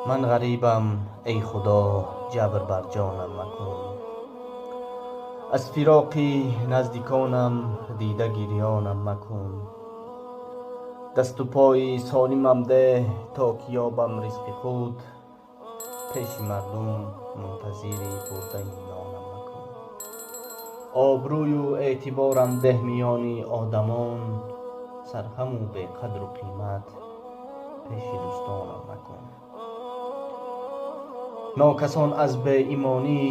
Ман ғарибам, эй Худо, ҷабр бар ҷонам макун. Аз фироқи наздиконам дида гирёнам макун. Дасту пои солимам деҳ, то ки ёбам ризқи худ. Пеши мардум мунтазири бурдаи нонам макун. Обрӯю эътиборам деҳ миёни одамон. Сархаму беқадру қимат пеши дӯстонам макун. Нокасон аз беимонӣ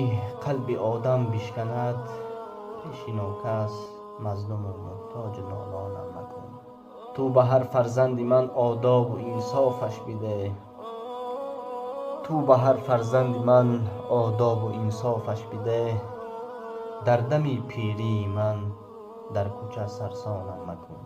қалби одам бишканад. Пеши нокас мазлуму муҳтоҷу нолонам макун. Ту ба ҳар фарзанди ман одобу инсофаш бидеҳ. Ту ба ҳар фарзанди ман одобу инсофаш бидеҳ. Дар дами пирии ман дар кӯча сарсонам макун.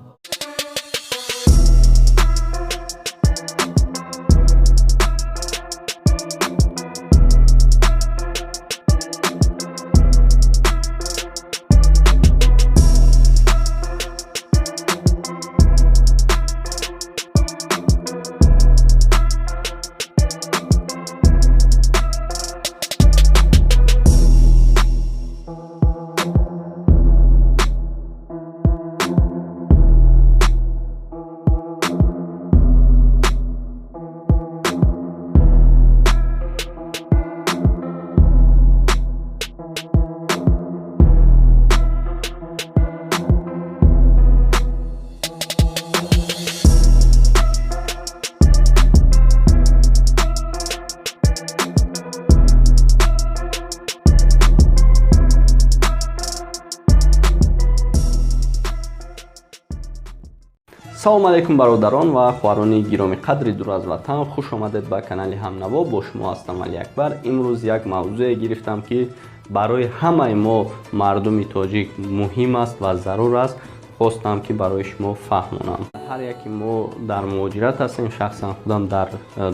Салом алейкум, бародарон ва хоҳарони гиромӣ қадри дур аз ватан. Хуш омадед ба канали Ҳамнаво. Бо шумо ҳастам Алиакбар. Имрӯз як мавзӯе гирифтам, ки барои ҳамаи мо мардуми тоҷик муҳим аст ва зарур аст. Хостам, ки барои шумо фаҳмонам. Ҳар яке мо дар муҳоҷират ҳастем. Шахсан худам дар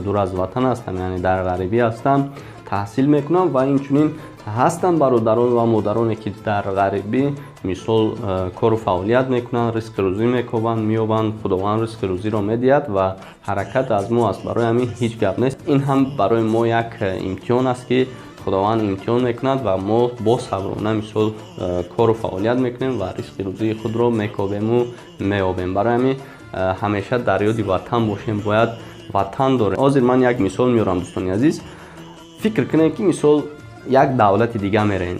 дур аз ватан ҳастам, яъне дар ғарибӣ ҳастам, таҳсил мекунам ва инчунин ҳастанд бародарон ва модароне, ки дар ғарибӣ мисол кору фаъолият мекунанд, ризқи рӯзӣ мекобанд, меёбанд. Худованд ризқи рӯзиро медиҳад ва ҳаракат аз мо аст. Барои ҳамин ҳеҷ гап нест. Ин ҳам барои мо як имтиҳон аст, ки Худованд имтиҳон мекунад ва мо бо саброна мисол кору фаъолият мекунем ва ризқи рӯзии худро мекобему меёбем. Барои ҳамин ҳамеша дар ёди ватан бошем, бояд ватан дорем. Ҳозир ман як мисол меорам, дӯстони азиз. Фикр кунем, ки мисол як давлати дигар мерем.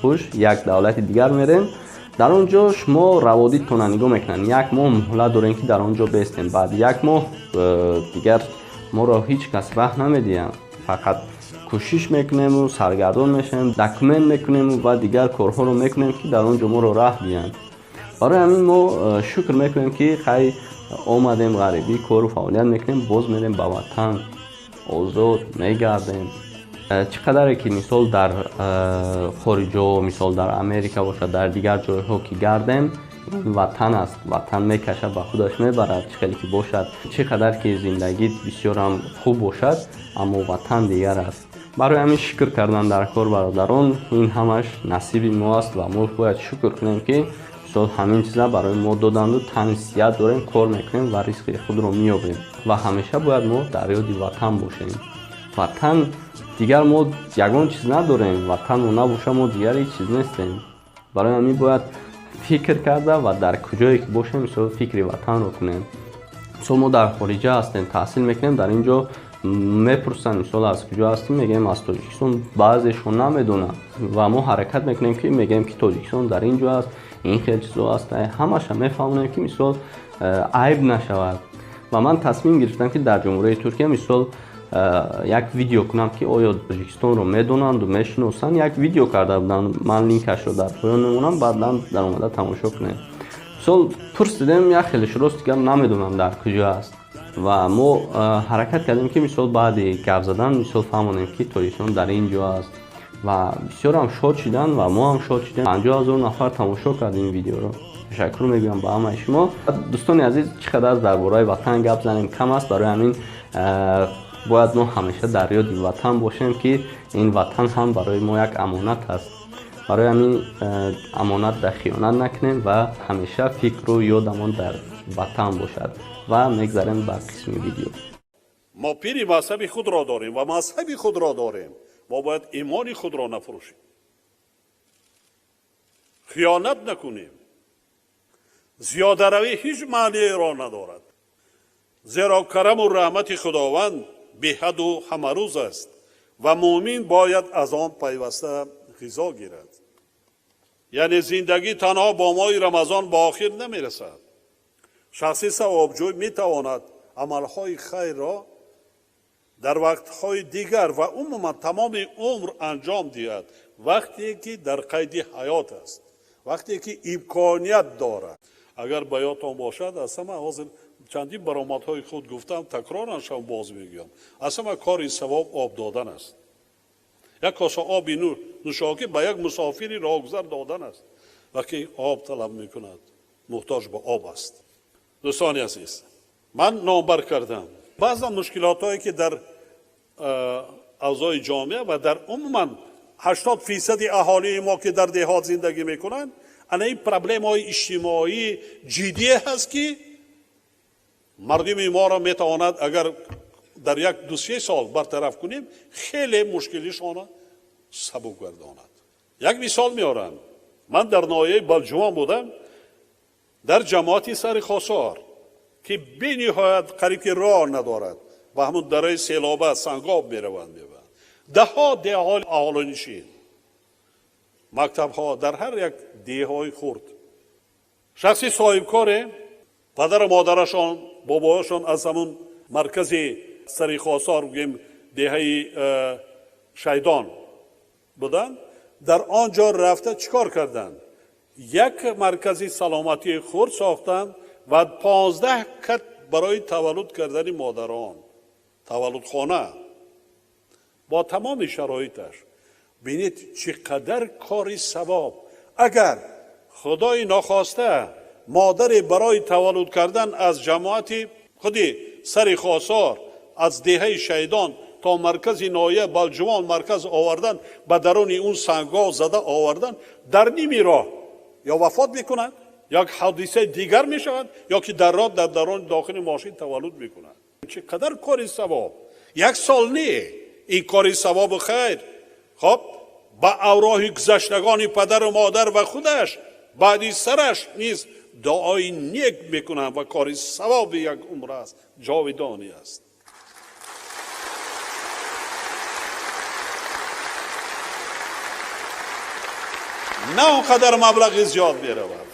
Хуш, як давлати дигар мерем. Дар он ҷо шумо раводидтона нигоҳ мекунанд. Як моҳ муҳлат дорем, ки дар он ҷо бестем. Баъд як моҳ дигар моро ҳеҷ кас раҳ намедиҳанд. Фақат кӯшиш мекунему саргардон мешавем, документ мекунему ва дигар корҳоро мекунем, ки дар он ҷо моро раҳ диҳанд. Барои ҳамин мо шукр мекунем, ки хай омадем ғарибӣ, кору фаъолият мекунем, боз мерем ба ватан, озод мегардем. Чӣ қадаре ки мисол дар хориҷо, мисол дар Америка бошад, дар дигар ҷойҳо ки гардем, ватан аст, ватан мекашад, ба худаш мебарад. Чӣ хеле ки бошад, чӣ қадар ки зиндагӣ бисёрам хуб бошад, аммо ватан дигар аст. Барои ҳамин шукр кардан дар кор, бародарон. Ин ҳамаш насиби мо аст ва мо бояд шукр кунем, ки мисол ҳамин чиза барои мо доданду тани сиҳат дорем, кор мекунем ва ризқи худро меёбем. Ва ҳамеша бояд мо дар ёди ватан бошем. Ватан дигар мо ягон чиз надорем. Ватанмо набоша, мо дигар ҳеҷ чиз нестем. Барои ҳамин бояд фикр карда ва дар куҷое ки бошем, мисол фикри ватанро кунем. Мисол мо дар хориҷа ҳастем, таҳсил мекунем. Дар ин ҷо мепурсанд, мисол аз куҷо ҳастем, мегӯем аз Тоҷикистон. Баъзешон намедонанд ва мо ҳаракат мекунем, ки мегӯем, ки Тоҷикистон дар ин ҷо аст, ин хел чизо аст. Ҳамаша мефаҳмонем, ки мисол айб нашавад. Ва ман тасмим гирифтам, ки дар Ҷумҳурии Туркия мисол як видео кунам, ки оё Тоҷикистонро медонанду мешиносанд. Як видео карда будам, ман линкашро дар поён мемонам, баъдан даромада тамошо кунем. Мисол пурсидем, як хелеш рост дигар намедонам дар куҷо аст. Ва мо ҳаракат кардем, ки мисол баъди гап задан мисол фаҳмонем, ки Тоҷикистон дар ин ҷо аст. Ва бисёрам шод шиданд ва мо ҳам шод шидем. 50 000 нафар тамошо кард ин видеоро. Ташаккур мегӯям ба ҳамаи шумо. Дӯстони азиз, чӣ қадар дар бораи ватан гап занем, кам аст. Барои ҳамин бояд мо ҳамеша дар ёди ватан бошем, ки ин ватан ҳам барои мо як амонат аст. Барои ҳамин амонат дар хиёнат накунем ва ҳамеша фикру ёдамон дар ватан бошад. Ва мегзарем ба қисми видео. Мо пири мазҳаби худро дорем ва мазҳаби худро дорем. Мо бояд имони худро нафурӯшем, хиёнат накунем. Зиёдаравӣ ҳеҷ маъниеро надорад, зеро караму раҳмати Худованд беҳаду ҳамарӯз аст ва муъмин бояд аз он пайваста ғизо гирад. Яъне зиндагӣ танҳо бо моҳи Рамазон ба охир намерасад. Шахси савобҷӯй метавонад амалҳои хайрро дар вақтҳои дигар ва умуман тамоми умр анҷом диҳад, вақте ки дар қайди ҳаёт аст, вақте ки имконият дорад. Агар ба ёдтон бошад, аз ҳама ҳозир чандин баромадҳои худ гуфтам, такроран шав боз мегӯям, аз ҳама кори савоб об додан аст. Як коса оби нӯшокӣ ба як мусофири роҳгузар додан аст. Вақте об талаб мекунад, муҳтоҷ ба об аст. Дӯстони азиз, ман номбар кардам баъзан мушкилотҳое ки дар авзои ҷомеа ва дар умуман 80% аҳолии мо ки дар деҳот зиндагӣ мекунанд, ана ин проблемаҳои иҷтимоии ҷиддие ҳаст ки мардуми моро метавонад агар дар як ду-се сол бартараф кунем, хеле мушкилишонро сабук гардонад. Як мисол меорам. Ман дар ноҳияи Балҷувон будам, дар ҷамоати Сари Хосор ки бениҳоят қариб ки роҳ надорад, ба ҳамун дараи селоба сангоб мераванд, мебаранд. Даҳҳо деҳҳои аҳолинишин, мактабҳо дар ҳар як деҳҳои хурд. Шахси соҳибкоре, падару модарашон, бобояшон аз ҳамун маркази Сари Хосор, гӯем деҳаи Шайдон буданд, дар он ҷо рафта чӣ кор карданд? Як маркази саломатии хурд сохтанд ва 15 кат барои таваллуд кардани модарон, таваллудхона бо тамоми шароиташ. Бинед чӣ қадар кори савоб. Агар худои нохоста модаре барои таваллуд кардан аз ҷамоати худи Сари Хосор, аз деҳаи Шайдон то маркази ноҳия Балҷувон марказ овардан, ба даруни он сангҳо зада овардан, дар ними роҳ ё вафот мекунад, як ҳодисаи дигар мешавад, ё ки дар роҳ дар даруни дохили мошин таваллуд мекунад. Чӣ қадар кори савоб! Як сол не, ин кори савобу хайр. Хоб, ба авроҳи гузаштагони падару модар ва худаш баъди сараш низ дуои нек мекунанд ва кори савоби як умр аст, ҷовидонӣ аст. На он қадар маблағи зиёд меравад,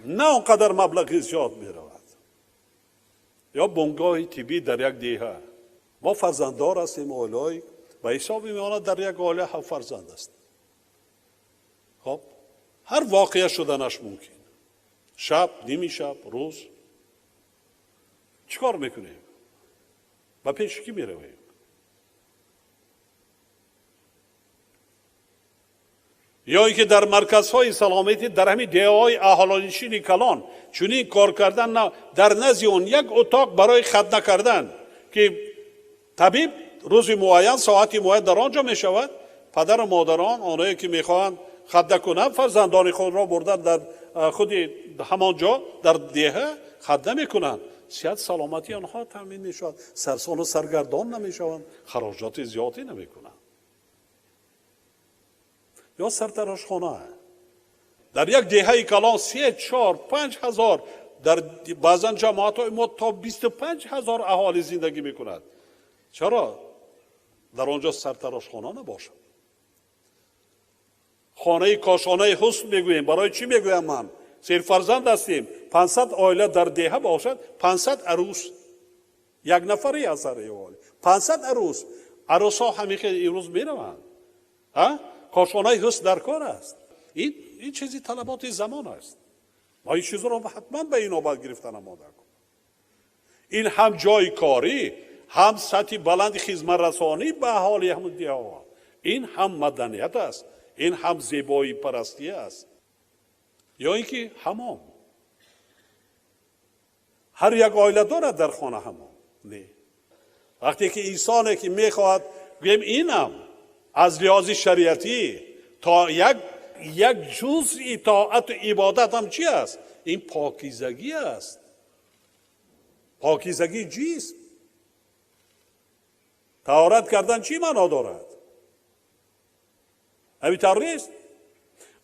на он қадар маблағи зиёд меравад. Ё бунгоҳи тиббӣ дар як деҳа. Мо фарзанддор ҳастем, оилаҳои ба ҳисоби миёна дар як оила 7 фарзанд аст. Хоб, ҳар воқеа шуданаш мумкин. Шаб, ними шаб, рӯз. Чӣ кор мекунем? Ба пеши кӣ меравем? Ё ин ки дар марказҳои саломатӣ дар ҳамин деҳаҳои аҳолинишини калон чунин кор кардан, дар назди он як утоқ барои хатна кардан ки табиб рӯзи муайян, соати муайян дар он ҷо мешавад. Падару модарон, онҳое ки мехоҳанд хатна кунанд, фарзандони худро бурдан дар худи ҳамон ҷо дар деҳа хатна мекунанд. Сиҳат саломатии онҳо таъмин мешавад, сарсону саргардон намешаванд, хароҷоти зиёдӣ намекунанд. Ё сартарошхона дар як деҳаи калон 3, 4, 5 ҳазор, дар баъзан ҷамоатҳои мо то 25 ҳазор аҳолӣ зиндагӣ мекунад. Чаро дар он ҷо сартарошхона набошад? Хонаи кошонаи ҳусн мегӯем. Барои чӣ мегӯям ман? Серфарзанд ҳастем. 500 оила дар деҳа бошад, 500 арӯс, як нафаре аз ҳар оила 500 арӯс. Арӯсҳо ҳамин хел имрӯз мераванд. Кошонаи ҳусн дар кор аст. Ин чизи талаботи замон аст. Мо ин чизро ҳатман ба ин обад гирифтан омода кунем. Ин ҳам ҷои корӣ, ҳам сатҳи баланди хизматрасонӣ ба аҳолии ҳамун деҳаҳо. Ин ҳам маданият аст, ин ҳам зебоипарастӣ аст. Ё ин ки ҳамом. Ҳар як оила дорад дар хона ҳамом? Не. Вақте ки инсоне ки мехоҳад, гӯем инам аз лиҳози шариатӣ то як ҷузъи итоату ибодат ҳам чи аст? Ин покизагӣ аст. Покизагии ҷисм. Таҳорат кардан чӣ маъно дорад? Ҳамин тавр нест?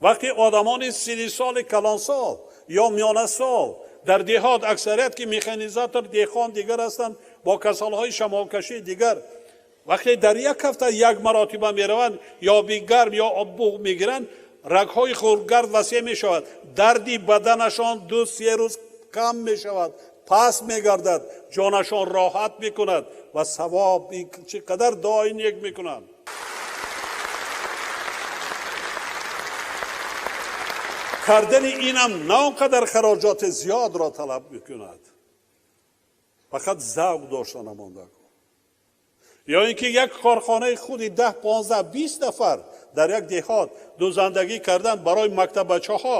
Вақте одамони синни соли калонсол ё миёнасол дар деҳот, аксарият ки механизатор, деҳқон дигар ҳастанд, бо касалҳои шамолкашӣ дигар, вақте дар як ҳафта як маротиба мераванд, ё бигарм ё оббуғ мегиранд, рагҳои хурдгард васеъ мешавад, дарди баданашон 2-3 рӯз кам мешавад, пас мегардад, ҷонашон роҳат мекунад ва савоб чӣ қадар дуои нек мекунанд. Кардани инам на он қадар хароҷоти зиёдро талаб мекунад, фақат завқ дошта намонда. Ё ин ки як корхонаи худи 10, 15, 20 нафар дар як деҳот дӯзандагӣ кардан барои мактаббачаҳо,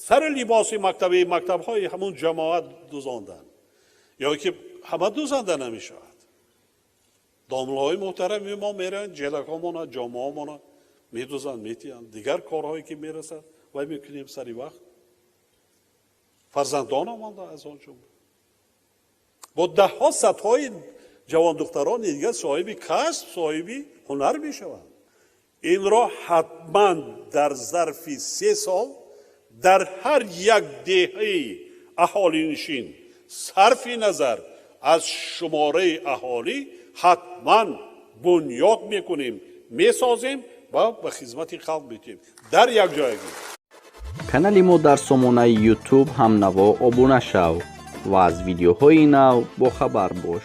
сари либоси мактаби мактабҳои ҳамун ҷамоат дӯзондан, ё ки ҳама дӯзанда намешавад. Домлаҳои муҳтарами мо мераванд, ҷелакҳомона, ҷомаҳомона медӯзанд, метиҳанд, дигар корҳое ки мерасад вай мекунем сари вақт. Фарзандон омонда аз он ҷумла бо даҳҳо садҳои ҷавондухтарони дигар соҳиби касб, соҳиби ҳунар мешаванд. Инро ҳатман дар зарфи 3 сол дар ҳар як деҳаи аҳолинишин сарфи назар аз шумораи аҳолӣ ҳатман бунёд мекунем, месозем ва ба хизмати халқ метиҳем дар як ҷоягӣ. Канали мо дар сомонаи YouTube Ҳамнаво обуна шав ва аз видеоҳои нав бохабар бош.